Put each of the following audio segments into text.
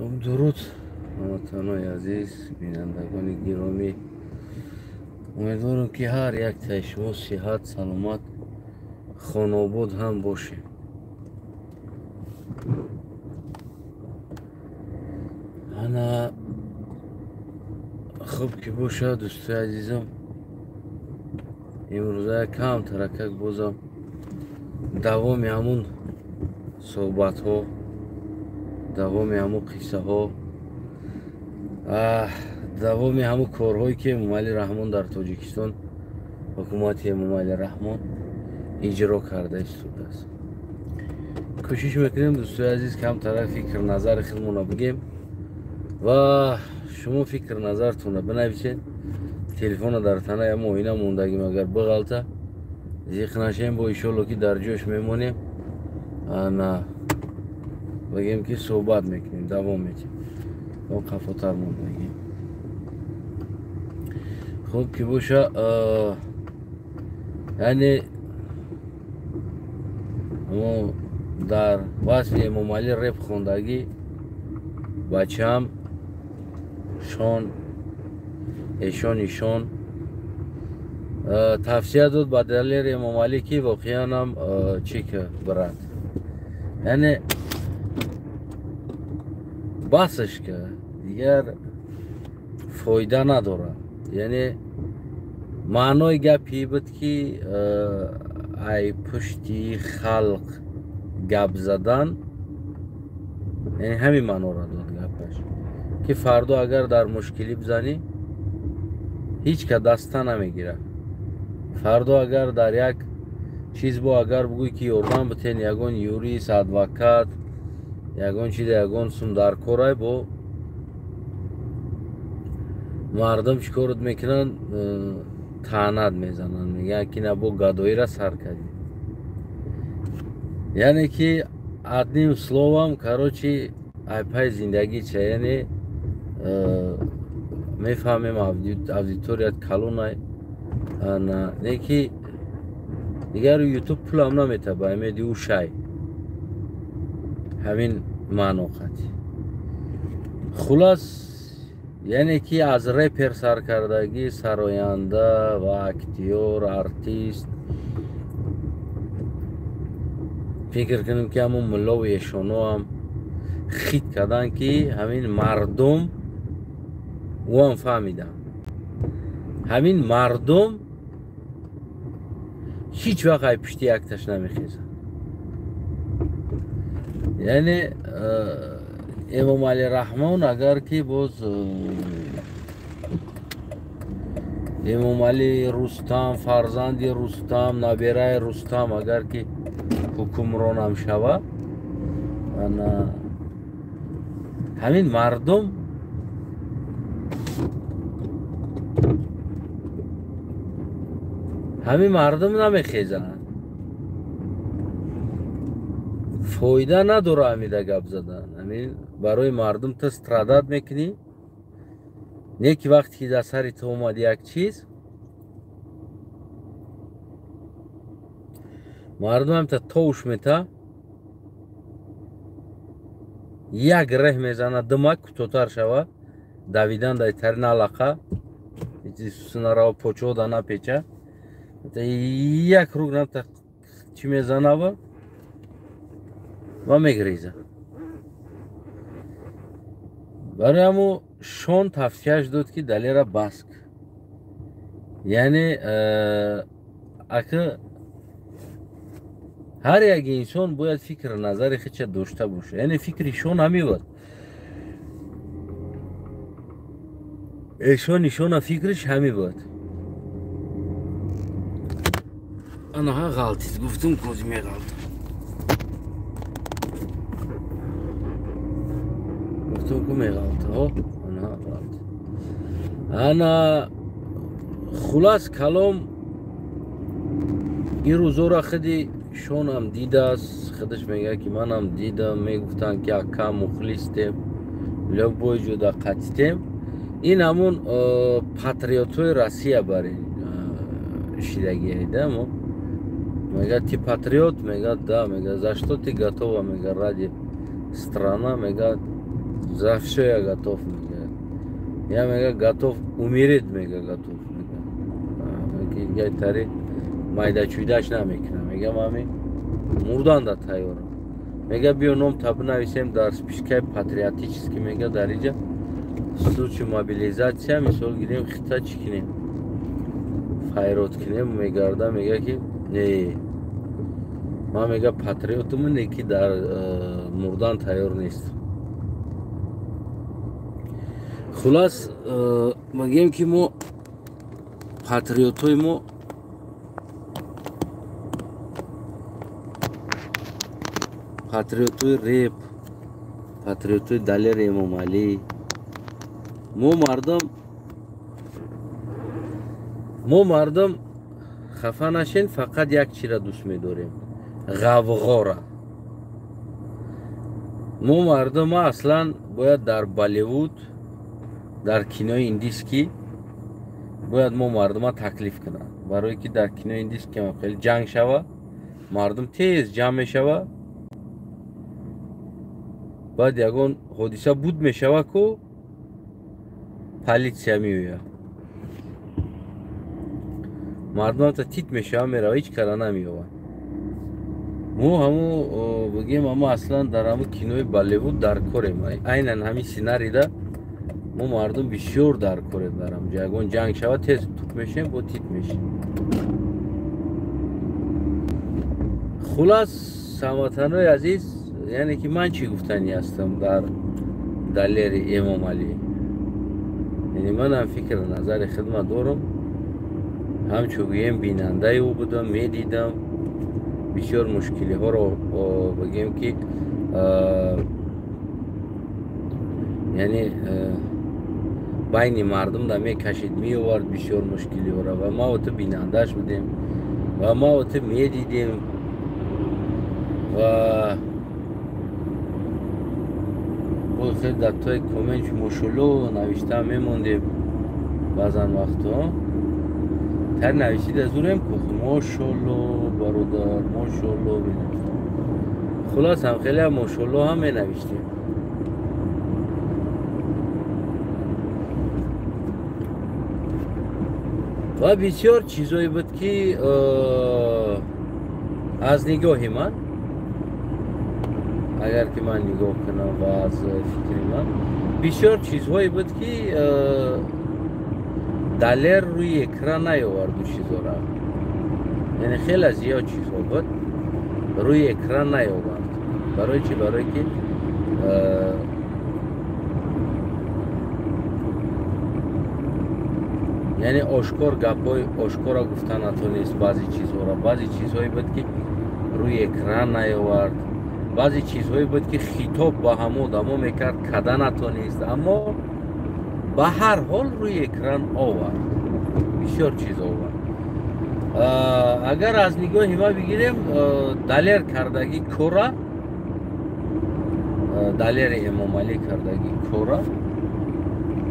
Дуруд ҳамватанони азиз, бинандагони гиромӣ. Умедворам, ки ҳар яктаи шумо сиҳат, саломат, хонобод ҳам бошед. Ана хуб ки бошад, дӯстои азизам, имрӯза кам таракак бозам давоми ҳамун суҳбатҳо, давоми ҳамун қиссаҳо, давоми ҳамун корҳое, ки Эмомалӣ Раҳмон дар Тоҷикистон, ҳукумати Эмомалӣ Раҳмон иҷро карда истодааст. Кӯшиш мекунем, дӯстои азиз, камтарак фикр назари худмонро бигем ва шумо фикр назартонро бинависед. Телефонро дар танаи ҳамо оина мондагим, агар биғалта, зиқ нашем, бо иншолло ки дар ҷош мемонем. Ана бигем ки суҳбат мекунем, давом метем. Бо қафотар мондагим. Хуб ки боша, яъне мо дар васфи Эмомалӣ реп хондагӣ бачаам шон эшон ишон тавсия дод ба Далери Эмомалӣ, ки воқеанам чӣ брат, яъне басаш ка, дигар фоида надорад. Яъне маънои гапи буд, ки ай пушти халқ гап задан, яъне ҳамин маъноро дод гапаш, ки фардо агар дар мушкилӣ бизанӣ, ҳеҷ ка даста намегирад. Фардо агар дар як чиз бо агар бугӯй, ки ёрдам битен, ягон юрист, адвокат, ягон чизе, ягон сум дар корай, бо мардум чӣ корот мекунанд? Таънат мезананд, мегӯянд, ки на бо гадоира сар кардӣ. Яъне ки одним словом, короче, айпай зиндагӣ ча, яъне мефаҳмем, аудиторият калонай, не ки дигар Ютуб пулам намета ба эмеди ӯ шай ҳамин маъно қатӣ. Хулас, яъне ки аз репер саркардагӣ, сароянда ва актёр, артист, фикр кунем, ки ҳамун муллову эшоноам хит карданд, ки ҳамин мардум ӯам фаҳмидам, ҳамин мардум ҳеҷ вақт ай пушти якташ намехезад. Яъне Эмомалӣ Раҳмон агар ки боз Эмомалӣ Рустам, фарзанди Рустам, набераи Рустам, агар ки ҳукмронам шавад, ҳамин мардум намехезанд, фоида надора ҳамида гап задан. Ҳамин барои мардум ту страдать мекунӣ, не ки вақте ки дар сари ту омад як чиз, мардум ҳамта товуш мета, як реҳ мезана, димак кӯтоҳтар шава, давидан дар тари налақа сунарава почода напеча, як рук намта чӣ мезанава ва мегреза. Барои ҳамо шон тавсияш дод, ки Далера баск. Яъне ака ҳар як инсон бояд фикр назари худша дошта бошад. Яъне фикри шон ҳамин буд, эшон ишона фикриш ҳамин буд. Анаҳа ғалтид, гуфтум, кози меғалтам, гуфтум ку меғалта, анаҳа ғалт. Ана хулас калом, ин рӯзора худи шонам дидааст, худаш мегӯяд, ки манам дидам, мегуфтанд, ки ака мухлистем, любой ҷода қатитем. Ин ҳамун патриотҳои Россия бари шидагиайда мо. Мегӯяд: «Ты патриот?» Мегӯяд: «Да». Мегӯяд: «За что ты готова?» Мегӯяд: «Ради страна». Мегӯяд. За всё я готов, мега. Я, мега, готов умереть, мега, готов, мега. Мега, тари майдачуйдаш намекунам. Мега, мами мурдан да тайёрам. Мега, биё ном та бинависем дар спискаи патриотический, мега, дар иҷа случай мобилизация, мисол гирем, хита чӣ кунем? Файрод кунем, мегарда, мега ки не. Ман, мега, патриотуму, не ки дар мурдан тайёр нестам. Хулас, мегӯем ки мо патриотҳои мо патриотҳои реп, патриотҳои Далери Эмомалӣ, мо мардум хафа нашен, фақат як чира дӯст медорем: ғавғора. Мо мардума аслан бояд дар Болливуд, дар кинои индискӣ бояд мо мардума таклиф кунанд, барое ки дар кинои индискӣ ҳам хеле ҷанг шава, мардум тез ҷамъ мешава, баъд ягон ҳодиса буд мешава, ку полиция меояд, мардум та тит мешава, мерава, ҳеҷ кара намеёвад. Мо ҳамо бигем, ҳамо аслан дар ҳамо кинои Болливуд дар корем, айнан ҳамин сценарида мо мардум бисёр дар корем. Дар ҳамҷо ягон ҷанг шава, тез тук мешем, бо тит мешем. Хулас, ҳамватанои азиз, яъне ки ман чӣ гуфтанӣ ҳастам дар Далери Эмомалӣ? Яъне манам фикр назари хидмат дорам, ҳамчун гӯем бинандаи ӯ будам, медидам бисёр мушкилиҳоро, бигем ки яъне байни мардум да мекашид, меовард бисёр мушкилиҳоро, ва ма ту бинандааш будем, ва ма ту медидем, ва бо хеле дар тои коммент мошолло навишта мемондем. Баъзан вақтҳо тар нависида зурем ку, мошолло бародар, мошолло менавиштем. Хулас, ҳам хеле мошолло ҳам менавиштем. Ва бисёр чизое буд ки аз нигоҳи ман, агар ки ман нигоҳ кунам ва аз фикри ман, бисёр чизҳое буд ки Далер рӯи экран наёварду чизора. Яъне хеле зиёд чизҳо буд, рӯи экран наёвард. Барои чӣ? Барое ки яъне ошкор гапҳои ошкора гуфта натонист баъзе чизҳоро. Баъзе чизҳое буд ки рӯи экран наёвард, баъзе чизҳое буд ки хитоб ба ҳамо одамо мекард, када натонист, аммо ба ҳар ҳол рӯи экран овард, бисёр чиз овард. Агар аз нигоҳи ма бигирем, Далер кардагӣ кора, Далери Эмомалӣ кардагӣ кора,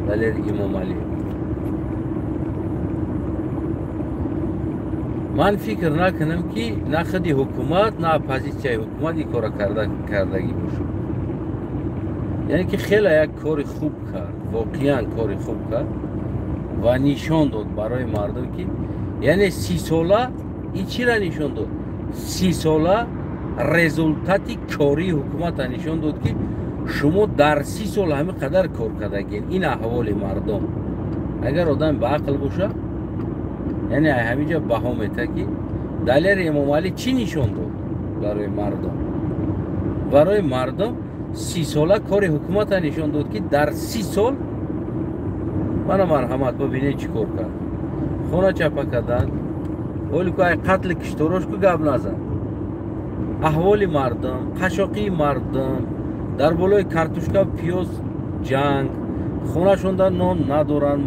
Далери Эмомалӣ, ман фикр накунам ки на худи ҳукумат, на оппозитсияи ҳукумат ин кора кардагӣ бошад. Яъне ки хеле як кори хуб кард, воқеан кори хуб кард ва нишон дод барои мардум ки яъне 30 сола ин чиро нишон дод? 30 сола результати кории ҳукуматро нишон дод ки шумо дар 30 сол ҳамин қадар кор кардагин. Ин аҳволи мардум. Агар одам ба ақл бошад, яъне ҳамин ҷо баҳо мета ки Далери Эмомалӣ чӣ нишон дод барои мардум? Барои мардум 30 сола кори ҳукуматро нишон дод ки дар 30 сол мана марҳамат, бибинед чӣ кор кард. Хона чапа кардан, оли ку ай қатли кишторош ку гап назан. Аҳволи мардум, қашоқии мардум, дар болои картошка пиёз ҷанг, хонашонда нон надоранд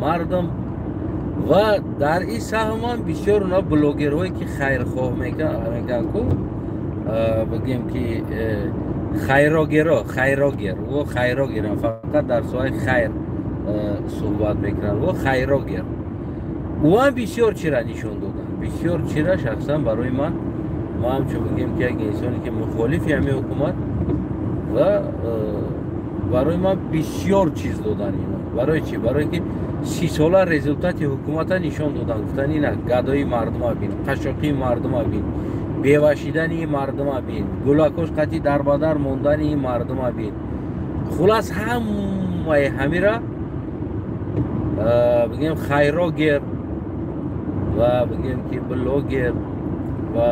мардум. Ва дар ин саҳмам бисёр уна блогерҳое ки хайрхоҳ мекунанд ку, бигем ки хайрогеро, хайрогер, о хайрогерам, фақат дар соҳаи хайр суҳбат мекунанд, о хайрогер. Ӯ ҳам бисёр чира нишон доданд, бисёр чира шахсан барои ман, ман ҳамчун бигем ки як инсоне ки мухолифи ҳамин ҳукумат ва Барои ман бисёр чиз додан ино. Барои чӣ? Барои ки 30 сола результати ҳукумата нишон додан. Гуфтан ина гадои мардума бин, қашоқии мардума бин, бевашидани мардума бин, гулакош қатӣ дарбадар мондани мардума бин. Хулас ҳамаи ҳамира бигем хайрогер ва бигем ки блогер ва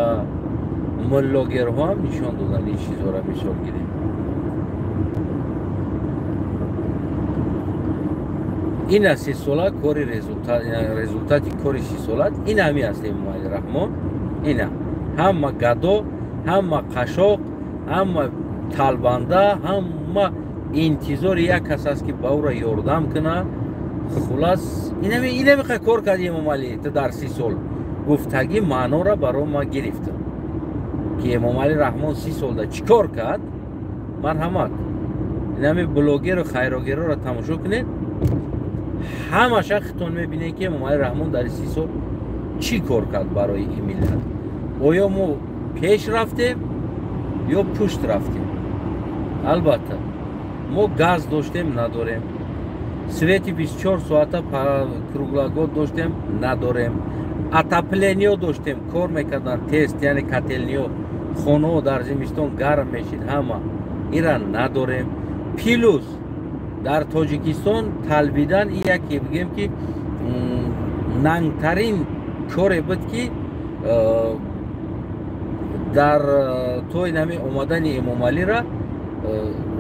муллогерҳо ҳам нишон додан ин чизҳоро мисол гирем. Ина 30 сола кори результати кори 30 сола ин ҳами аст Эмомалӣ Раҳмон. Ина ҳама гадо, ҳама қашоқ, ҳама талбанда, ҳама интизори як кас аст ки ба ӯра ёрдам кунад. Хулас инами кор карди Эмомалӣ ту дар 30 сол. Гуфтагӣ маънора барои ма гирифтам ки Эмомалӣ Раҳмон 30 солда чӣ кор кард. Марҳамат, инами блогеру хайрогерро тамошо кунед, ҳамаша хитон мебинед ки Эмомалӣ Раҳмон дар 30 сол чӣ кор кард барои ин миллат. Оё мо пеш рафтем ё пушт рафтем? Албатта мо газ доштем, надорем. Свети 24 соата круглогод доштем, надорем. Отоплениё доштем, кор мекардан тест, яъне котелниё, хонаҳо дар зимистон гарм мешид, ҳама ира надорем. Плюс дар Тоҷикистон талбидан яке бигем ки нангтарин коре буд ки дар тои нами омадани Эмомалира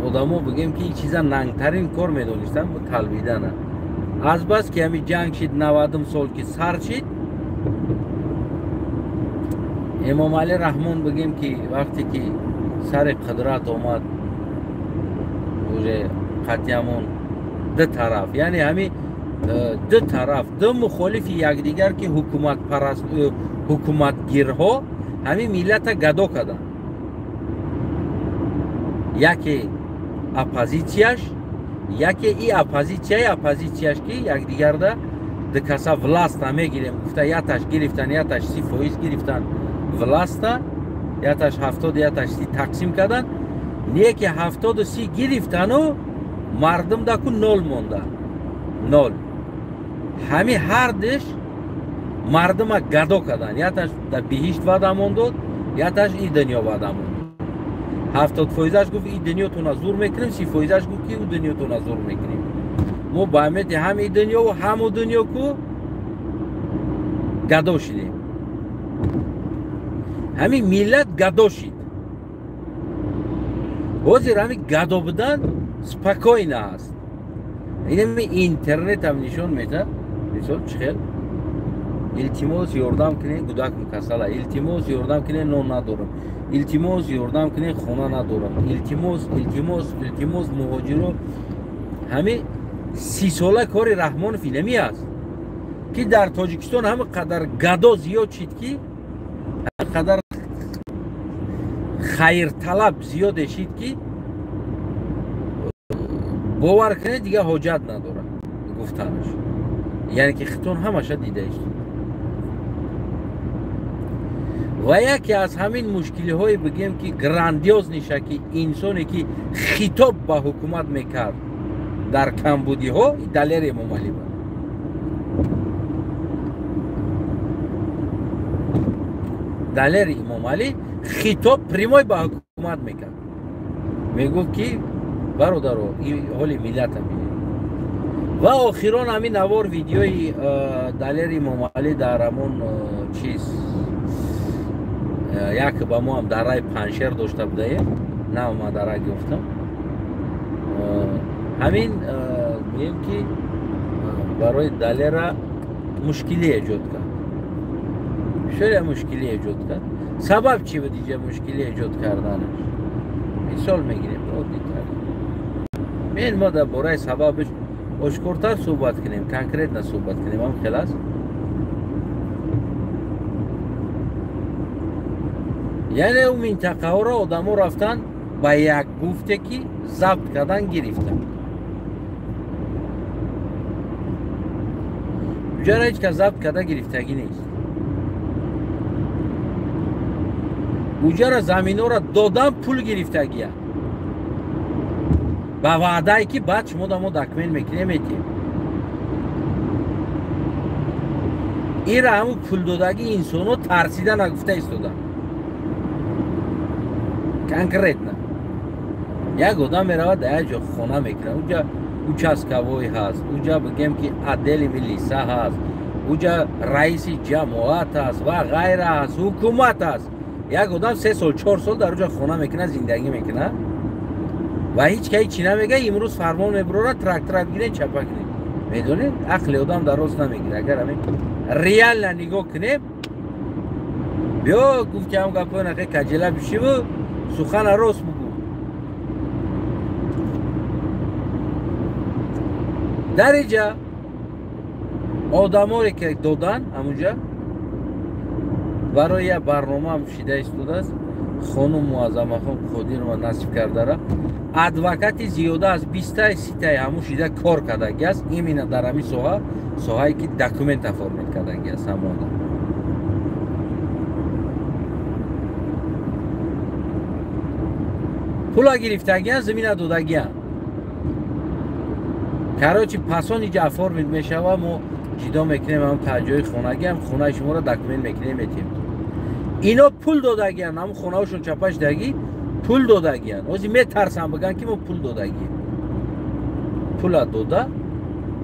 одамо бигем ки ин чиза нангтарин кор медонистанд, талбидана. Азбас ки ҳами ҷанг шид 90 сол ки сар шид, Эмомалӣ Раҳмон бигем ки вақте ки сари қудрат омад, уже қатъиамон ду тараф, яъне ҳами ду тараф, ду мухолифи якдигар ки ҳукуматпараст, ҳукуматгирҳо ҳами миллата гадо карданд. Яке оппозитсияш, яке и оппозитсияи оппозитсияш ки якдигарда ду каса власта мегирем гуфта, яташ гирифтан, яташ 30% гирифтан власта, яташ 70, яташ 30 тақсим кардан. Не ки 70 гирифтану мардум даку нол монда, нол. Ҳами ҳардиш мардума гадо кардан. Яташ да биҳишт ваъда мондод, яташ и дунё ваъда монд. 70%-аш гуфт и дунётона зур мекунем, 30%-аш гуфт ки ӯ дунётона зур мекунем. Мо ба аҳамияти ҳам и дунёву ҳам ӯ дунё ку гадо шидем. Ҳамин миллат гадо шид. Ҳозир ҳамин гадо будан спокойно аст. Инами интернетам нишон медиҳад, мисол чӣ хел илтимос ёрдам кунед, гудакам касала, илтимос ёрдам кунед, нон надорам, илтимос ёрдам кунед, хона надорам, илтимос, илтимос, илтимос, муҳоҷиро. Ҳами 30 сола кори Раҳмонов инами аст ки дар Тоҷикистон ҳама қадар гадо зиёд шид, ки ҳама қадар хайрталаб зиёде шид ки бовар кунед дигар ҳоҷат надорад гуфтанаш. Яъне ки хитон ҳамаша дидаист. Ва яке аз ҳамин мушкилиҳое бигем ки грандиозниша ки инсоне ки хитоб ба ҳукумат мекард дар камбудиҳо, Далер Эмомалӣ буд. Далер Эмомалӣ хитоб прямой ба ҳукумат мекард. Мегуфт ки бародаро, ин ҳоли миллата бинед. Ва охирон ҳамин навор видеои Далер Эмомалӣ дар ҳамон чиз як ба мо ҳам дараи Паншер дошта будаем, нав ма дара гуфтам. Ҳамин гӯем ки барои Далера мушкилӣ эҷод кард. Бисёре мушкилӣ эҷод кард. Сабаб чӣ буд иҷа мушкилӣ эҷод карданаш? Мисол мегирем, оддитар. Мен мо дар бораи сабабаш ошкортар суҳбат кунем, конкретно суҳбат кунем, ҳам хел аст. Яъне ӯ минтақаҳоро одамо рафтан ба як гуфте ки забт кардан гирифтанд. Уҷара ҳеҷ кас забт карда гирифтагӣ нест. Уҷара заминҳоро додан пул гирифтагия. Ба ваъдае ки баъд шумо да мо документ мекунем метиҳем. Ира ҳамун пулдодагии инсонҳо тарсида нагуфта истоданд. Конкретно як одам меравад дар як ҷо хона мекунад, уҷа участковой ҳаст, уҷа бигем ки отдели милиса ҳаст, уҷа раиси ҷамоат ҳаст ва ғайра ҳаст, ҳукумат ҳаст. Як одам 3 сол 4 сол дар уҷа хона мекунад, зиндагӣ мекунад ва ҳеҷ ка ҳечи намега. Имрӯз фармон мебурорад, трактора бигиред, чапа кунед. Медонед, ақли одам дар рост намегирад. Агар ҳамин реально нигоҳ кунем, биё гуфт ки ҳам гапҳои нақе каҷела бишиву сухана рост бугӯ. Дар иҷа одаморе ки додан ҳамунҷа барои як барномаам шида истодааст. Хонум Муаззамахон Қодирова насиб кардара адвокати зиёда аз 20-30 ҳамун шида кор кардаги аст, именно дар ҳамин соҳа, соҳае ки документ оформить кардаги аст ҳамон одам. Пула гирифтагиан, замина додагиан. Короче, пасон иҷа оформить мешава, мо ҷидо мекунем ҳам таҷои хонагиам, хонаи шуморо документ мекунем метиҳем. Ино пул додагиан, ҳамун хонаҳошон чапаш дагӣ пул додагиан. Ҳозир метарсам биган ки мо пул додагием. Пула дода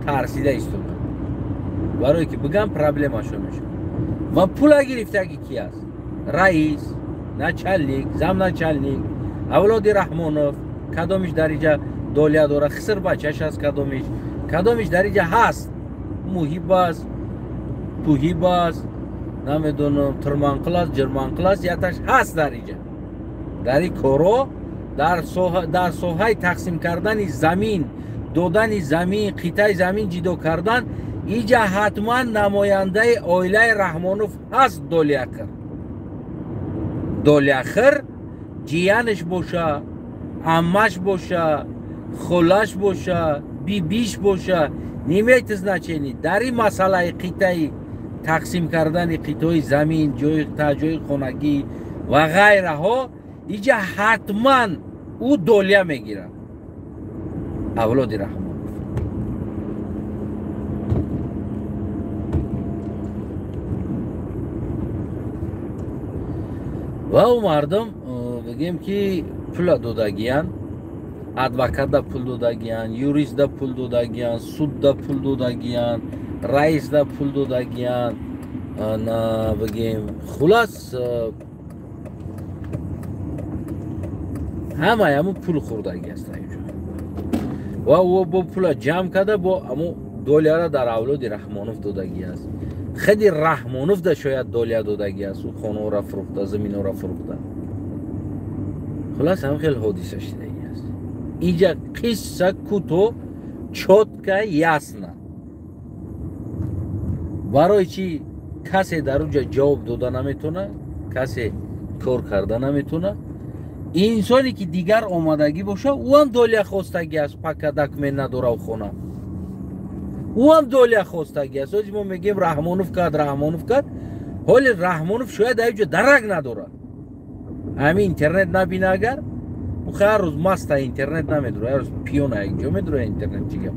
тарсида истода. Барое ки биган проблемашон мешавад. Ва пула гирифтагӣ ки аст? Раис, начальник, замначальник, авлоди Раҳмонов, кадомиш дар иҷа долия дора, хиср бачаш аст, кадомиш дар иҷа ҳаст, муҳиб аст, пуҳиб аст, намедонам, тирманқил аст, ҷирманқил аст, яташ ҳаст дар иҷа. Дар ин коро, дар соҳаи тақсим кардани замин, додани замин, қитъаи замин ҷидо кардан, иҷа ҳатман намояндаи оилаи Раҳмонов ҳаст. Долияхир. Долияхир ҷиянаш боша, аммаш боша, холаш боша, бибиш боша, не имеет значения. Дар ин масъалаи қитъаи тақсим кардани қитъаи замин, ҷои таҷои хонагӣ ва ғайраҳо, иҷа ҳатман ӯ долия мегирад. Авлоди Раҳмонов. Ва ӯ мардум бигем ки пула додагиян, адвокатда пул додагиян, юристда пул додагиян, судда пул додагиян, раисда пул додагиян, на бигем хулас ҳамаи ҳамун пул хӯрдаги аст. Ва ӯ бо пула ҷамъ карда бо ҳамун долияра дар авлоди Раҳмонов додагӣ аст. Худи Раҳмонов да шояд долия додагӣ аст, ӯ хонаҳоро фурӯхта, заминҳоро фурӯхта. Хулас ҳам хел ҳодиса шидагӣ аст. Иҷа қисса кӯтоҳ, чётко, ясно. Барои чӣ касе дар уҷа ҷавоб дода наметавонад, касе кор карда наметавонад? Инсоне ки дигар омадагӣ боша, ӯ ҳам долия хостагӣ аст, пака документ надора у хона. Ӯ ҳам долия хостагӣ аст. Ҳозир мо мегӯем Раҳмонов кард, Раҳмонов кард. Ҳоли Раҳмонов шояд дар ҷо дарак надорад. Ҳамин интернет набина агар, ӯ ҳар рӯз маста интернет намедура, ҳар рӯз пиёна як ҷо медура интернет чӣ гап.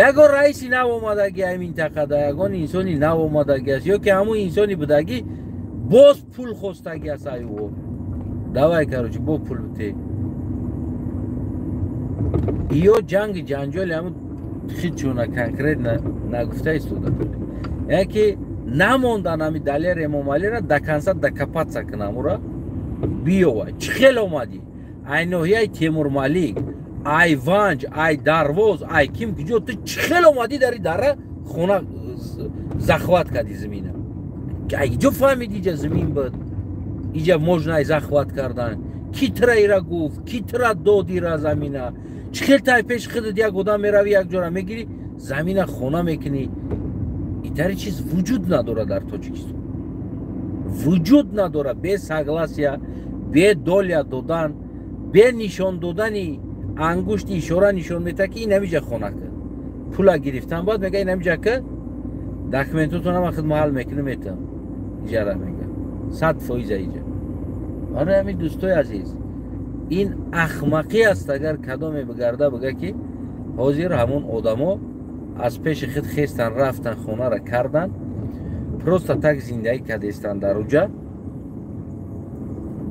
Ягон раиси нав омадагӣ ай минтақада, ягон инсони нав омадагӣ аст, ё ки ҳамун инсони будагӣ боз пул хостагӣ аст ай ӯ. Давай, короче, бо пул бите. Ё ҷанги ҷанҷоли ҳамун хичуна конкретно нагуфта истода. Яке намондан ҳами Далер Эмомалиро до конца докопаться кунам ура. Биёва, чӣ хел омадӣ? Ай ноҳияи Темурмалик, ай Ванҷ, ай Дарвоз, ай ким куҷо ту чӣ хел омадӣ дар ин дара хона захват кардӣ замина? Ай ҷо фаҳмидӣ иҷа замин буд? Иҷа можно ай захват кардан? Ки тра ира гуфт? Ки тра дод ира замина? Чӣ хел тай пеш худат як одам меравӣ, як ҷора мегирӣ, замина хона мекунӣ? Итари чиз вуҷуд надорад дар Тоҷикистон. Вуҷуд надорад бе согласия, бе долия додан, бе нишон додани ангушти ишора нишон медиҳад ки ин ҳамиҷа хона кард. Пула гирифтан баъд мега ин ҳамиҷа кард, документотонам ман худ маҳал мекунам метам. Иҷара мега. 100% иҷа. Барои ҳамин дӯстои азиз, Ин ахмақӣ аст, агар кадоме бигарда бига, ки ҳозир ҳамон одамо аз пеши худ хестан, рафтан, хонара кардан, просто так зиндагӣ кардестан дар уҷа.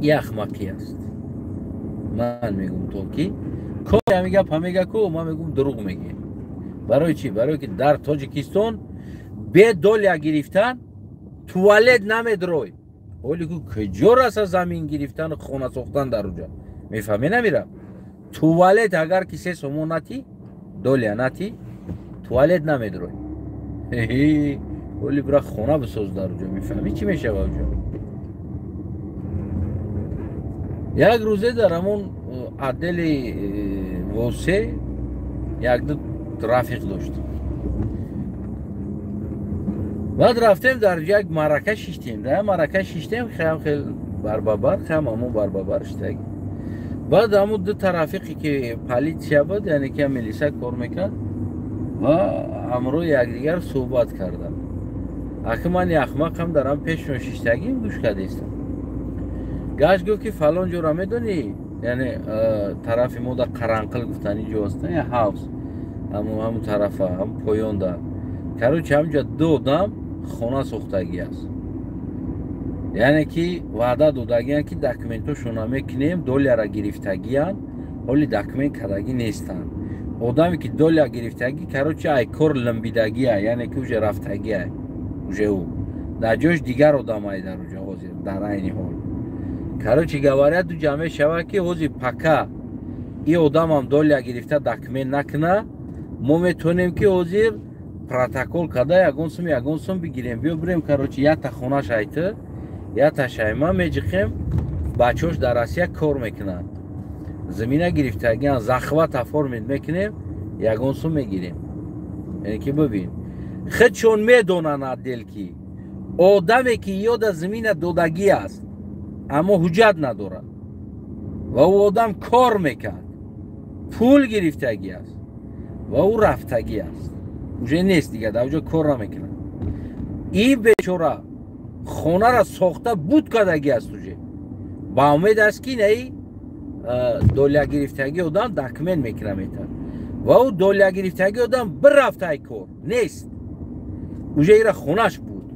И ахмақӣ аст. Ман мегум, то ки ҳами гапа мега ку, ман мегум, дурӯғ мегӯем. Барои чӣ? Барое ки дар Тоҷикистон бе доля гирифтан туалет намедрой. Оли ку куҷо раса замин гирифтану хона сохтан дар уҷа? Мефаҳме, намира? Туалет агар ки 3 сомон натӣ, доля натӣ, туалет намедрой. Оли бира хона бисоз дар уҷа, мефаҳмӣ, чӣ мешава уҷа? Як рӯзе дар ҳамон отдели восе якду рафиқ дошт. Баъд рафтем, дар як маърака шиштем, дар як маърака шиштем, хелам хел барбабар, хелам ҳамон барбабар шитаг. Баъд ҳамун ду тарафиқе ки полиция буд, яъне ки милиса кор мекард, ва ҳамроҳи якдигар суҳбат карданд. Аки ман яхмақам дар ҳам пешшон шиштагим, гӯш кардистам. Гашт, гуфт, ки фалон ҷора медонӣ, яъне тарафи мо да Қаранқил гуфтани ҷо аст, я ҳавз, ҳамун тарафа, ҳам поёнда. Короче, ҳамҷа ду одам хона сохтагӣ аст, яъне ки ваъда додагиянд, ки документошона мекунем, доляра гирифтагиянд, ҳоли документ кардагӣ нестанд. Одаме ки доля гирифтагӣ, короче, ай кор лимбидагия, яъне ки уже рафтагия, уже ӯ дар ҷош дигар одамай дар уҷа ҳозир, дар айни ҳол. Короче говоря, ду ҷамъ мешавад, ки ҳозир пока и одамам доля гирифта документ накуна, мо метавонем, ки ҳозир протокол карда, ягон сум бигирем, биё бирем. Короче, якта хонаш айты, якта шайма меҷиқем. Бачаҳош дар Россия кор мекунанд, замина гирифтагиан, захват оформить мекунем, ягон сум мегирем. Яъне ки бибин, худшон медонанд отдел, ки одаме ки ёда замина додагӣ аст, аммо ҳуҷҷат надорад ва ӯ одам кор мекард, пул гирифтагӣ аст ва ӯ рафтагӣ аст, уже нест, дигар дар ҷо кор намекунад. Ин бечора хонара сохта буд кардагӣ аст, уже ба умед аст, ки наи доля гирифтагӣ одам документ мекуна, метавад, ва ӯ доля гирифтагӣ одам бирафтай, кор нест, уже ира хонаш буд.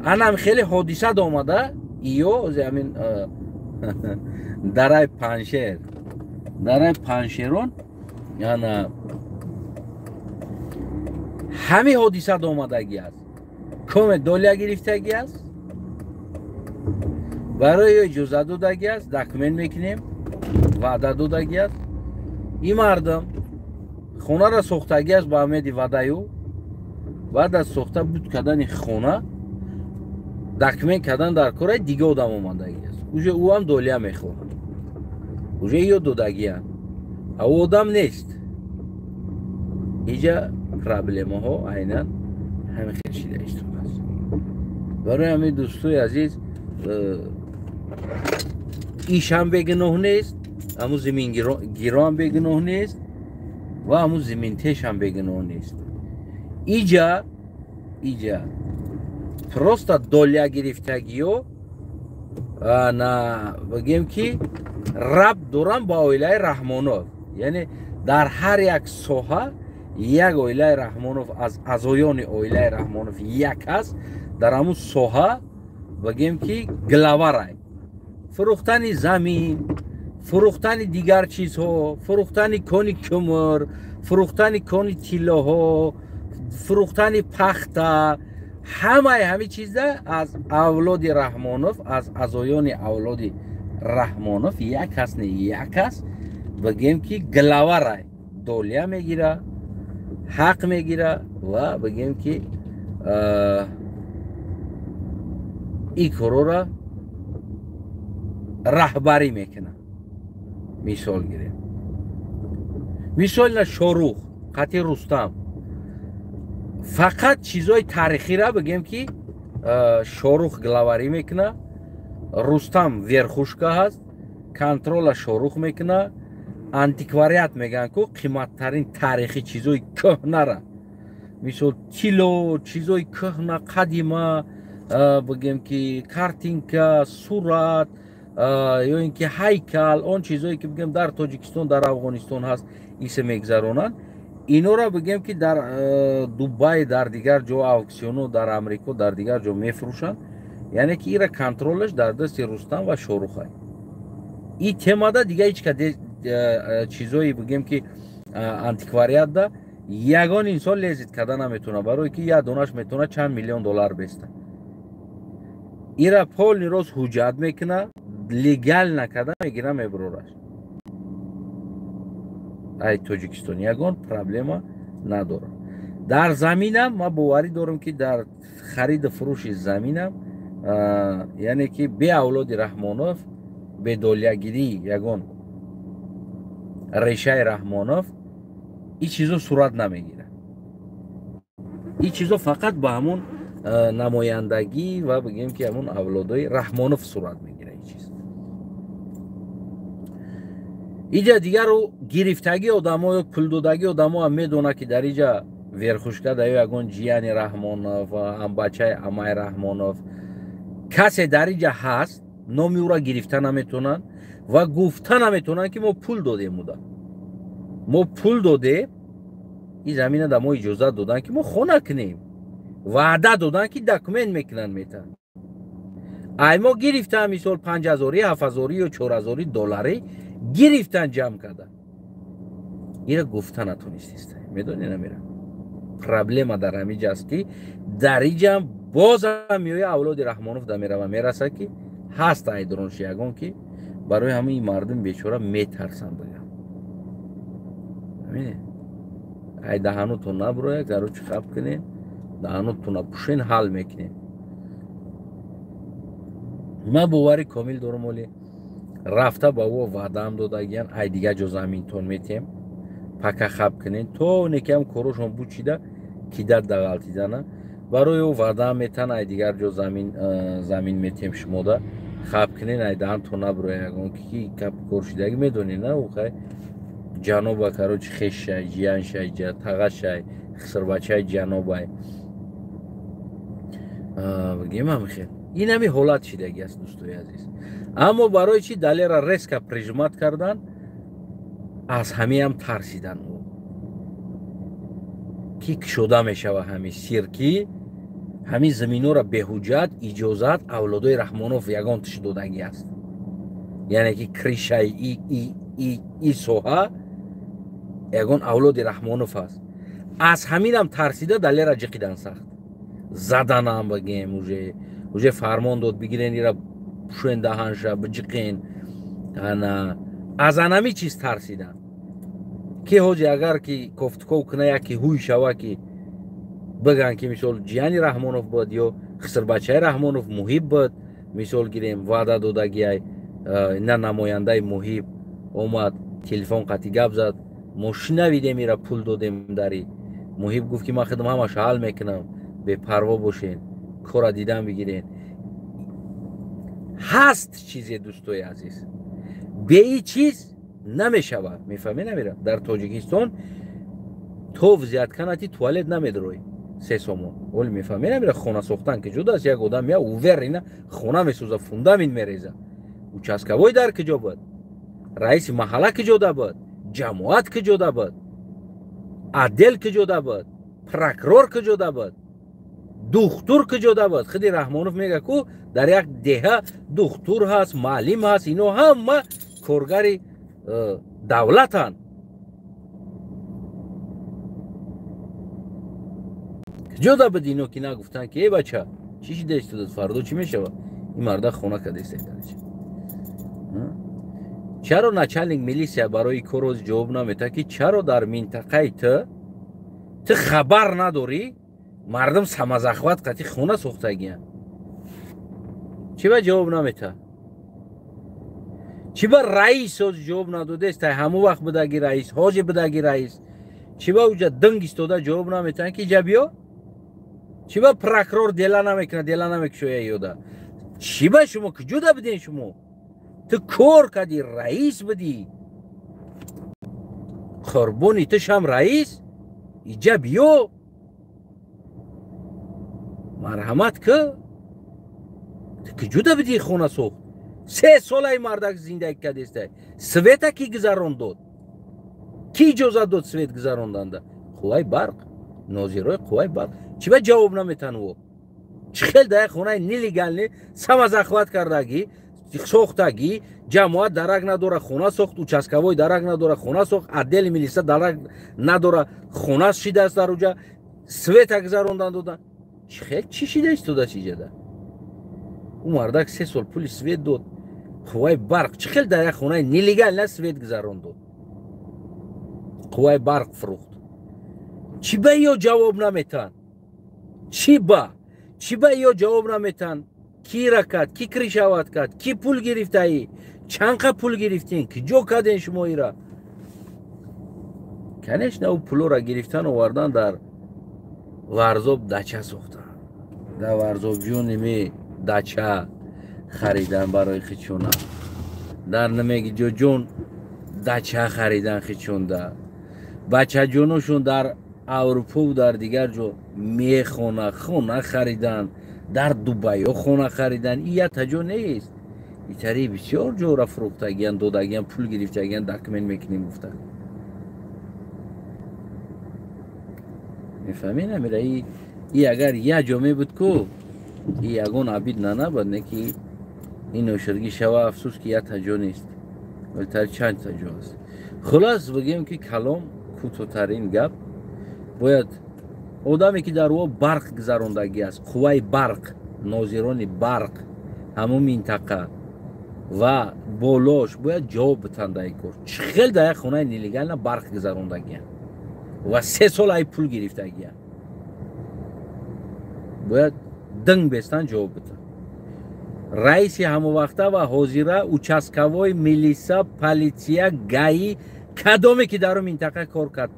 Анам хеле ҳодиса омада иё ҳамин дараи Паншер, дараи Паншерон, ана ҳамин ҳодиса омадагӣ аст. Коме доля гирифтагӣ аст, барои ё иҷозат додагӣ аст, документ мекунем ваъда додагӣ аст. Ин мардам хонара сохтагӣ аст ба умеди ваъдаю. Баъд аз сохта буд кардани хона, документ кардан дар кораи дига одам омадагӣ аст, уже ӯ ҳам доля мехоҳад, уже ё додагианд, а ӯ одам нест. Иҷа проблемаҳо айнан ҳамин хел шида истодааст. Барои ҳамин, дӯстои азиз, ишам бегуноҳ нест, ҳамун зимингироам бегуноҳ нест ва ҳамун зиминтешам бегуноҳ нест. Иҷа просто доля гирифтагиё на бигем, ки рабт дорам ба оилаи Раҳмонов, яъне дар ҳар як соҳа як оилаи Раҳмонов, аз аъзоёни оилаи Раҳмонов як аст дар ҳамун соҳа, бигем ки главарай. Фурӯхтани замин, фурӯхтани дигар чизҳо, фурӯхтани кони кумр, фурӯхтани кони тиллоҳо, фурӯхтани пахта, ҳамаи ҳамин чиза аз авлоди Раҳмонов, аз аъзоёни авлоди Раҳмонов як кас не, як кас, бигем ки главарай, доля мегира, ҳақ мегира ва бигем ки ин корора раҳбарӣ мекунад. Мисол гирем, мисол на Шорух қати Рустам, фақат чизои таърихира бигем, ки Шорух главарӣ мекуна, Рустам верхушка ҳаст, контрола Шорух мекуна. Антиквариат мегӯянд ку, қиматтарин таърихи чизои кӯҳнара, мисол тилло, чизои кӯҳна, қадима, бигем ки картинка, сурат. ё ин ки ҳайкал, он чизое ки бигем дар Тоҷикистон, дар Афғонистон ҳаст, исе мегзаронанд. Инора бигем ки дар Дубай, дар дигар ҷо ауксионо, дар Амрико, дар дигар ҷо мефурӯшанд. Яъне ки ира контролаш дар дасти Рустам ва Шорухай. И темада дига ҳеч ка чизое бигем ки антиквариатда ягон инсон лезит карда наметавонад, барое ки як донаш метавонад чанд миллион доллар беста. Ира полный рост ҳуҷҷат мекуна, легал накарда мегира мебурораш. Ай Тоҷикистон ягон проблема надорад. Дар заминам ман боварӣ дорам, ки дар хариду фурӯши заминам, яъне ки бе авлоди Раҳмонов, бе долиягирӣ ягон решаи Раҳмонов ин чизо сурат намегирад. Ин чизо фақат ба ҳамун намояндагӣ ва бигем ки ҳамун авлодои Раҳмонов сурат мегирад. Ин чиз иҷа дигару гирифтагии одамо ё пулдодагии одамо ҳам медонад, ки дар иҷа верхушка да ё ягон ҷияни Раҳмонов, амбачаи амай Раҳмонов касе дар иҷа ҳаст, номи ӯра гирифта наметавонанд ва гуфта наметавонанд, ки мо пул додем уда. Мо пул додем, ин замина да мо иҷозат доданд, ки мо хона кунем. Ваъда доданд, ки документ мекунанд, метаҳанд. Ай мо гирифтан мисол 5000, 7000 ё 4000 доллари гирифтан, ҷамъ карда. Ира гуфта натонистист. Медонӣ намира. Проблема дар ҳамин ҷа аст, ки дар иҷам бозам меоя авлоди Раҳмонов да мерава, мераса, ки ҳаст айдронши ягон, ки барои ҳамаи мардум бечора метарсанд. Ай даҳанутон набуроя, гарочи хаб кунед, даҳанутона пӯшен, ҳал мекунед. Ман бовари комил дорам, оли рафта ба ӯ ваъдаам додагиян, ай дигар ҷо заминтон метем, пака хаб кунед, то некиам корошон бучида кидат дағалтидана. Барои ӯ ваъдаам метан, ай дигар ҷо замин метем, шумода хаб кунед, ай даҳантон набуроя ягон ки кап кор шидаги медонед, на ӯ ҷаноба, короче, хешшай, ҷияншай, тағашай, хисрбачай ҷанобай. Бигем ҳамихел. Ин ҳами ҳолат шидаги аст, дӯстои азиз. Аммо барои чи Далера резко прижимать кардан, аз ҳамиам тарсидан ӯ. Ки кушода мешава ҳами сир, ки ҳамин заминора беҳуҷҷат, иҷозат авлодои Раҳмонов ягон тиш додагӣ аст. Яъне ки кришаи и соҳа ягон авлоди Раҳмонов аст. Аз ҳаминам тарсида Далера ҷиқидан сахт. Заданам бигем, уже фармон дод, бигирен ира пушен даҳанша, биҷиқен. Ана аз анами чиз тарсидан. Ки ҳоҷи агар ки кофтков куна, яки ҳуй шава, ки биган ки мисол ҷияни Раҳмонов буд ё хисрбачаи Раҳмонов Муҳиб буд, мисол гирем ваъда додагиай, на намояндаи Муҳиб омад, телефон қатӣ гап зад, мо шунавидем, ира пул додем дари. Муҳиб гуфт, ки ман худам ҳамаша ҳал мекунам, бепарво бошен, кора дидан бигирен. Ҳаст чизе, дӯстои азиз, бе ин чиз намешавад. Мефаҳмед намира? Дар Тоҷикистон то взятка нати туалет намедроӣ 3 сомон. Оли мефаҳмед намира? Хона сохтан ки ҷудо аст, як одам я уверена хона месоза, фундамент мереза. Участковой дар куҷо буд? Раиси маҳалла куҷода буд? Ҷамоат куҷода буд? Отдел куҷода буд? Прокурор куҷода буд? Духтур куҷода буд? Худи Раҳмонов мега, ку дар як деҳа духтур ҳаст, маълим ҳаст, ино ҳама коргари давлатанд. Куҷода буд ино, ки нагуфтанд, ки эй бача, чӣ шида истодад, фардо чӣ мешавад? Ин марда хона када истед. Чаро начальник милисия барои кор ҳози ҷавоб наметаҳад, ки чаро дар минтақаи ту хабар надорӣ, мардум самозахват қатӣ хона сохтагиянд? Чӣ ба ҷавоб наметаҳад? Чӣ ба раис ҳози ҷавоб надодест? Ҳамон вақт будаги раис, ҳози будаги раис. Чӣ ба уҷа динг истода ҷавоб наметаҳанд, ки иҷа биё? Чӣ ба прокурор дела намекунад, дела намекушоя ёда? Чӣ ба шумо куҷода буден шумо? Ту кор кардӣ, раис будӣ. Қурбони ту шам раис, иҷа биё. Марҳамат ки. Ту куҷода будӣ хона сохт? 3 солаи мардак зиндагӣ кардестай. Света ки гузарон дод? Ки иҷозат дод свет гузаронданда? Қувваи барқ, нозирои қувваи барқ. Чӣ ба ҷавоб наметан ӯ? Чӣ хел дар як хонаи нелегальный самозахват кардагӣ, сохтагӣ, ҷамоат дарак надора, хона сохт, участковой дарак надора, хона сохт, отдели милиса дарак надора, хона шидааст дар уҷа, света гузарондан додан. Чӣ хел чӣ шида истодааст иҷада? Ӯ мардак 3 сол пули свет дод. Қувваи барқ чӣ хел дар як хонаи нелегальна свет гузарон дод? Қувваи барқ фурӯхт. Чӣ ба ё ҷавоб наметан? Чӣ ба? Чӣ ба ё ҷавоб наметан? Ки ракат, ки кришават кард, ки пул гирифтаӣ, чанқа пул гирифтин, киҷо карден шумо ира? Конечно, ӯ пулора гирифтан овардан дар Варзоб дача сохтан. Дар Варзоб ҷони ме дача харидан барои хичона. Дар намеги ҷоҷон дача харидан хичонда. Бачаҷоношон дар Аврупо дар дигар ҷо мехона, хона харидан, дар Дубайо хона харидан. И якта ҷо нест. Итари бисёр ҷора фурӯхтагиян, додагиян, пул гирифтагиян, документ мекунем гуфта. Мефаҳмед амира? И агар як ҷо мебуд ку, и ягон абид нанабад, не ки ин оширгӣ шава, афсӯс ки якта ҷо нест, валитар чандта ҷо аст. Хулас бигем ки калом кӯтоҳтарин гап, бояд одаме ки дар ӯ барқ гузарондагӣ аст, қувваи барқ, нозирони барқ ҳамун минтақа ва болош бояд ҷавоб битанд дар ин кор. Чӣ хел дар як хонаи нелегална барқ гузарондагиянд ва 3 сол ай пул гирифтагиянд? Бояд динг бестан ҷавоб битанд. Раиси ҳамовақта ва ҳозира, участковой, милиса, политсия, ГАИ, кадоме ки дар он минтақа кор кард,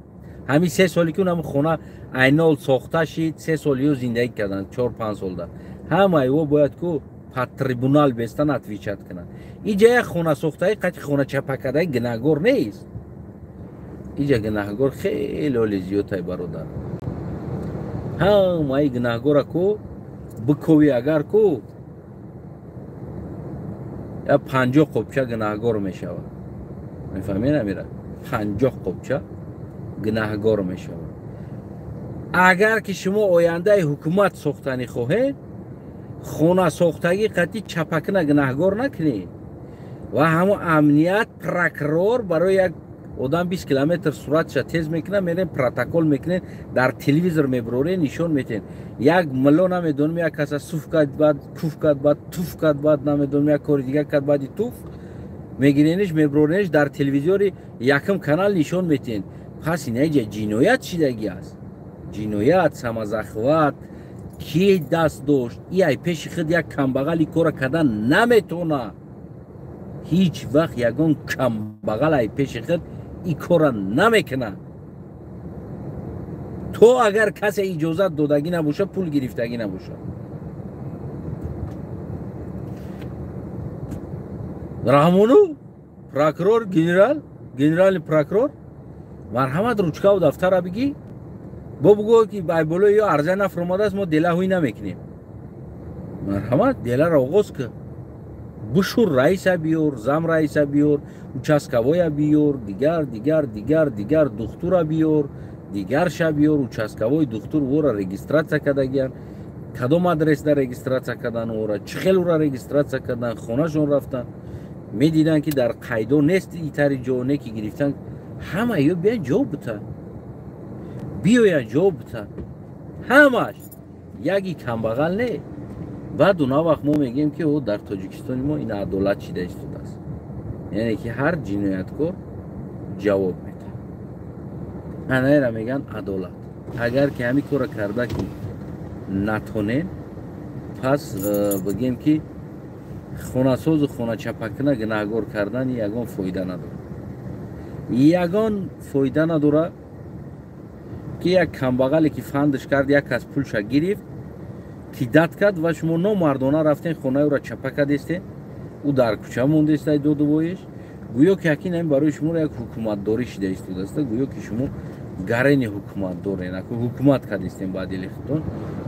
ҳамин 3 соли ки он хона айнол сохта шид, 3 сол ё зиндагӣ карданд, 4-5 солда, ҳамаи ӯ бояд ку под трибунал бестан отвечать кунанд. Иҷа як хона сохтаи қати хона чапа кардаи гунаҳгор нест. Иҷа гунаҳгор хеле оли зиёдтай, бародар. Ҳамаи гунаҳгора ку биковӣ, агар ку я 50 қопча гунаҳгор мешавад. Мефаҳмед амира? 50 қопча гунаҳгор мешавад. Агар ки шумо ояндаи ҳукумат сохтанӣ хоҳед, хона сохтагӣ қатъи чапакна гунаҳгор накунед ва ҳамон амният, прокурор барои як одам 20 километр суръатша тез мекунад, мерем протокол мекунед, дар телевизор мебуроред, нишон метиҳед. Як милло намедонам, як каса суф кард, баъд куф кард, баъд туф кард, баъд намедонам як кори дигар кард, баъди туф мегирениш, мебурорениш, дар телевизори якум канал нишон метиҳед. Пас инаҷа ҷиноят шидагӣ аст. Ҷиноят, самозахват, ки даст дошт? И ай пеши худ як камбағали кора кардан наметона. Ҳеҷ вақт ягон камбағал ай пеши худ и кора намекунад. То агар касе иҷозат додагӣ набошад, пул гирифтагӣ набошад. Раҳмонов, прокурор, генерал, генеральный прокурор, марҳамат, ручкаву дафтара бигӣ, бо бугӯ ки ай болои ё арза нафромадааст, мо дела ҳуй намекунем. Марҳамат, деларо оғоз кун. Бушур раиса биёр, зам раиса биёр, участковоя биёр, дигар, дигар, дигар, дигар, духтура биёр, дигарша биёр, участковой духтур ӯро регистратсия кардагиян. Кадом адресда регистратсия кардан ӯро, чӣ хел ӯро регистратсия кардан, хонашон рафтан, медиданд ки дар қайдо нест итари ҷо, не ки гирифтан. Ҳама ё биёянд ҷавоб битанд. Биёянд ҷавоб битанд. Ҳамаш яги камбағал не. Баъд он вақт мо мегӯем ки ӯ дар Тоҷикистони мо ин адолат шида истодааст. Яъне ки ҳар ҷинояткор ҷавоб медиҳад. Анаеро мегӯянд адолат. Агар ки ҳамин корро карда ки натонем, пас бигӯем ки хонасозу хоначапакна гунаҳгор кардан ягон фоида надорад. Ягон фоида надорад ки як камбағале ки фандш кард, як кас пулша гирифт, кидат кард ва шумо номардона рафтен хонаи ӯро чапа кардестен, ӯ дар кӯча мондеста додувоиш, гӯё ки акин ҳамин барои шуморо як ҳукуматдорӣ шида истодааст, гӯё ки шумо гарени ҳукумат дорен, аку ҳукумат кардестен ба дили худтон.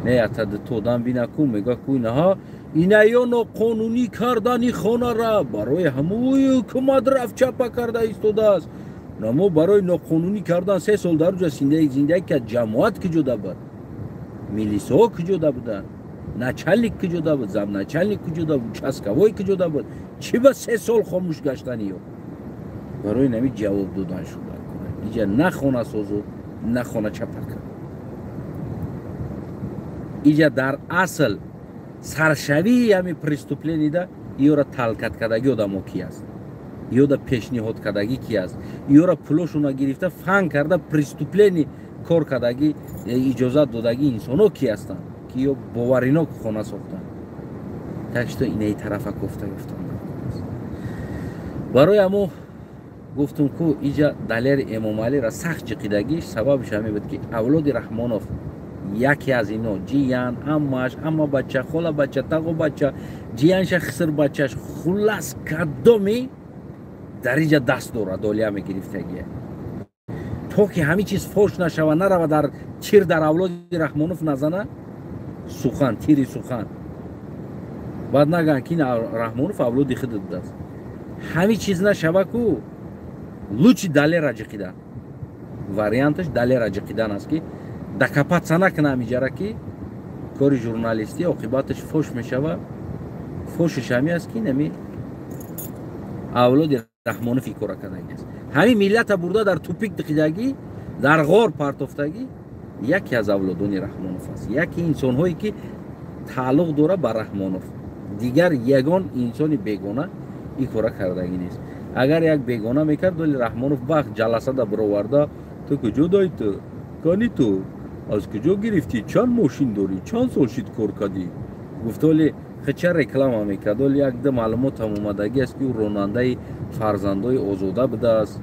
Не ята то одам бина ку мега ку инаҳа инаё ноқонунӣ кардани хонара барои ҳамои ҳукумат рафт чапа карда истодааст. Намо барои ноқонунӣ кардан 3 сол дар уҷа зиндагӣ кард. Ҷамоат куҷода буд, милисаҳо куҷода буданд, начальник куҷода буд, замначальник куҷода буд, участковой куҷода буд? Чӣ ба 3 сол хомӯш гаштани ё? Барои нами ҷавоб додан шуда иҷа на хонасозу, на хона чапа кард. Иҷа дар асл саршавии ҳами преступление да ёра толкать кардагӣ одамо ки аст, ёда пешниҳод кардагӣ ки аст, ёра пулошуна гирифта, фан карда, преступление кор кардагӣ, иҷозат додагӣ инсоно ки ҳастанд, ки ё боваринок хона сохтанд. Так что инаи тарафа кофта ёфтан. Барои ҳамо гуфтум, ку иҷа Далери Эмомалира сахт ҷиқидагиш сабабш ҳаме буд, ки авлоди Раҳмонов, яке аз ино, ҷиян, аммаш, амма бача, хола бача, тағо бача, ҷиянша, хиср бачаш, хуллас, кадоми дар иҷа даст дорад, долия мегирифтагия, то ки ҳамин чиз фош нашава, нарава дар чир дар авлоди Раҳмонов назана сухан, тири сухан, баъд наган, ки Раҳмонов авлоди худат будааст. Ҳамин чиз нашава ку лучше Далера ҷиқидан. Варианташ Далера ҷиқидан аст, ки докопаться накунам иҷара, ки кори журналистӣ оқибаташ фош мешава. Фошиш ҳами аст, ки нами авлоди Раҳмонов ин кора кардагӣ аст. Ҳамин миллата бурда дар тупик диқидагӣ, дар ғор партофтагӣ яке аз авлодони Раҳмонов аст, яке инсонҳое, ки тааллуқ дора ба Раҳмонов. Дигар ягон инсони бегона ин кора кардагӣ нест. Агар як бегона мекард, вале Раҳмонов бахт ҷаласада бироварда: «Ту куҷо дай, ту кани, ту аз куҷо гирифтӣ, чанд мошин дорӣ, чанд сол шид кор кардӣ?» Гуфтоли хича реклама мекард. Оли якда маълумотам омадагӣ аст, ки ӯ ронандаи фарзандои Озода будааст,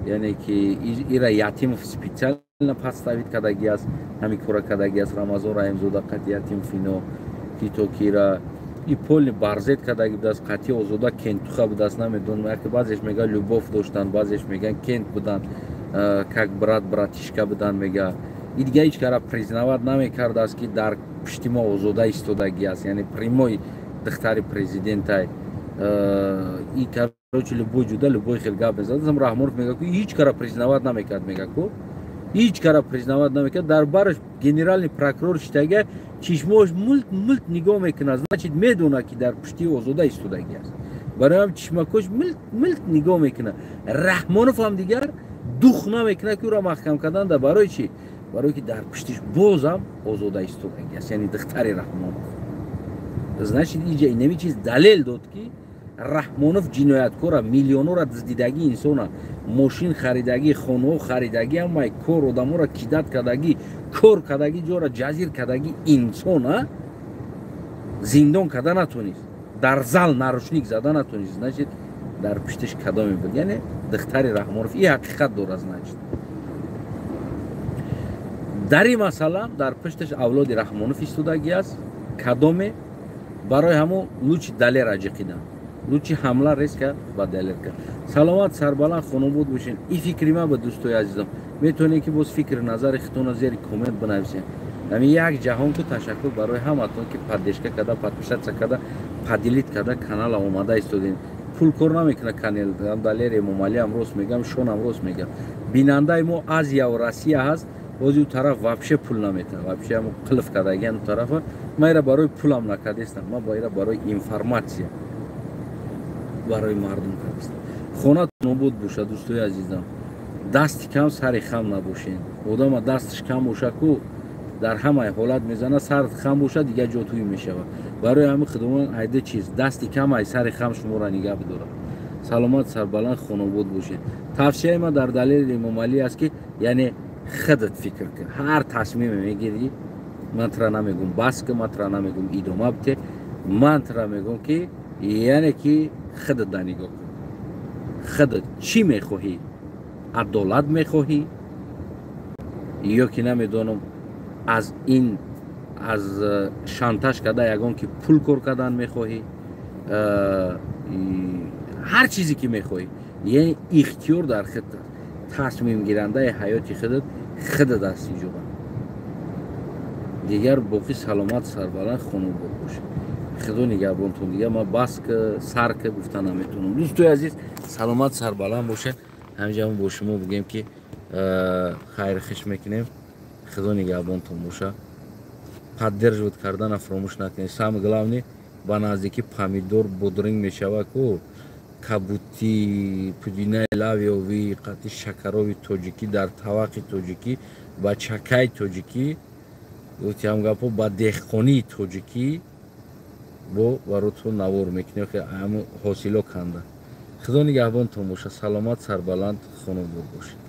яъне ки ира Ятимов специально подставить кардагӣ аст, ҳамин кора кардагӣ аст. Рамазон Раҳимзода қати Ятимов ино ки то ки ира и полный барзет кардагӣ будааст. Қати Озода кентуха будааст, намедонам, яке баъзеш мега любовь доштанд, баъзеш меган кент буданд, как брат братишка буданд мега. И дига ҳеҷ кара признавать намекардааст, ки дар пушти мо Озода истодагӣ аст, яъне прямой духтари президентай. И короче, любой ҷуда любой хел гап мезад. Раҳмонов мега, ку ҳеҷ кара признавать намекард, мега, ку ҳеҷ кара признавать намекард. Дар бараш генеральный прокурор шитага, чишмош мулт мулт нигоҳ мекунад, значит, медонад, ки дар пушти Озода истодагӣ аст. Барои ҳам чишмакош милт милт нигоҳ мекунад. Раҳмонов ҳам дигар дух намекунад, ки ӯро маҳкам кардан. Да барои чӣ? Барое ки дар пуштиш бозам Озода истодагӣ аст, яъне духтари Раҳмонов. Значит, иҷа инами чиз далел дод, ки Раҳмонов ҷинояткора, миллионора дуздидагӣ инсона, мошин харидагӣ, хонаҳо харидагӣ, ҳамаи кор одаморо кидать кардагӣ, кор кардагӣ, ҷора ҷазир кардагӣ инсона зиндон карда натонист, дар зал наручник зада натонист. Значит, дар пуштиш кадоме буд? Яъне духтари Раҳмонов. И ҳақиқат дорад. Значит, дар ин масъала дар пушташ авлоди Раҳмонов истодагӣ аст кадоме. Барои ҳамо лучше Далера ҷиқидан, лучше ҳамла резко ба Далер кард. Саломат, сарбаланд, хонобод бошен. И фикри ман ба дӯстои азизам. Метавонед, ки боз фикри назари худтонро зери коммент бинависед. Ҳамин як ҷаҳон ку ташаккур барои ҳаматон, ки поддержка карда, подписаться карда, поделить карда канала омада истодем. Пул кор намекунад канал. Далер Эмомалиам рост мегам, шонам рост мегам. Бинандаи мо Азияву Россия ҳаст. Бози ӯ тараф вообще пул наметавад, вообще ҳамо қилф кардагиан ӯ тарафа. Ман ира барои пулам накардестам, ман ба ира барои информатсия барои мардум кардестам. Хонатон обод бошад, дӯстои азизам. Дасти кам сари хам набошен. Одама дасташ кам боша ку дар ҳамаи ҳолат мезана, сар хам бошад, дигар ҷо тӯй мешавад. Барои ҳамин худованд айда чиз дасти кам ай сари хам шуморо нигаҳ бидорад. Саломат, сарбаланд, хонобод бошед. Тавсияи ман дар Далели Эмомалӣ аст, ки яъне худат фикр кун, ҳар тасмиме мегирӣ. Ман тура намегум бас ки, ман тура намегум идома бите, ман тура мегум, ки яъне ки худат да нигоҳ кун, худат чӣ мехоҳӣ: адолат мехоҳӣ ё ки намедонам, аз ин аз шантаж карда ягон ки пул кор кардан мехоҳӣ, ҳар чизе ки мехоҳӣ. Яъне ихтиёр дар худат аст, тасмимгирандаи ҳаёти худат худат аст. Иҷоба Дигар боқӣ саломат, сарбаланд, хонобод бошед. Худо нигаҳбонтон. Дигар ман бас сар ка гуфта наметавонам. Дӯстои азиз, саломат, сарбаланд бошед. Ҳаминҷа бо шумо бигем, ки хайр хиш мекунем. Худо нигаҳбонтон боша. Поддерживать кардана фаромӯш накунед. Самое главное, ба наздикӣ помидор, бодринг мешава ку, кабутӣ, пудинаи лавиёвӣ қати шакарови тоҷикӣ, дар тавақи тоҷикӣ, ба чакаи тоҷикӣ, гуфтиам гапо, ба деҳқонии тоҷикӣ бо баротон навор мекунем, ҳамун ҳосило канда. Худо нигаҳбонтон боша. Саломат, сарбаланд, хонобод бошед.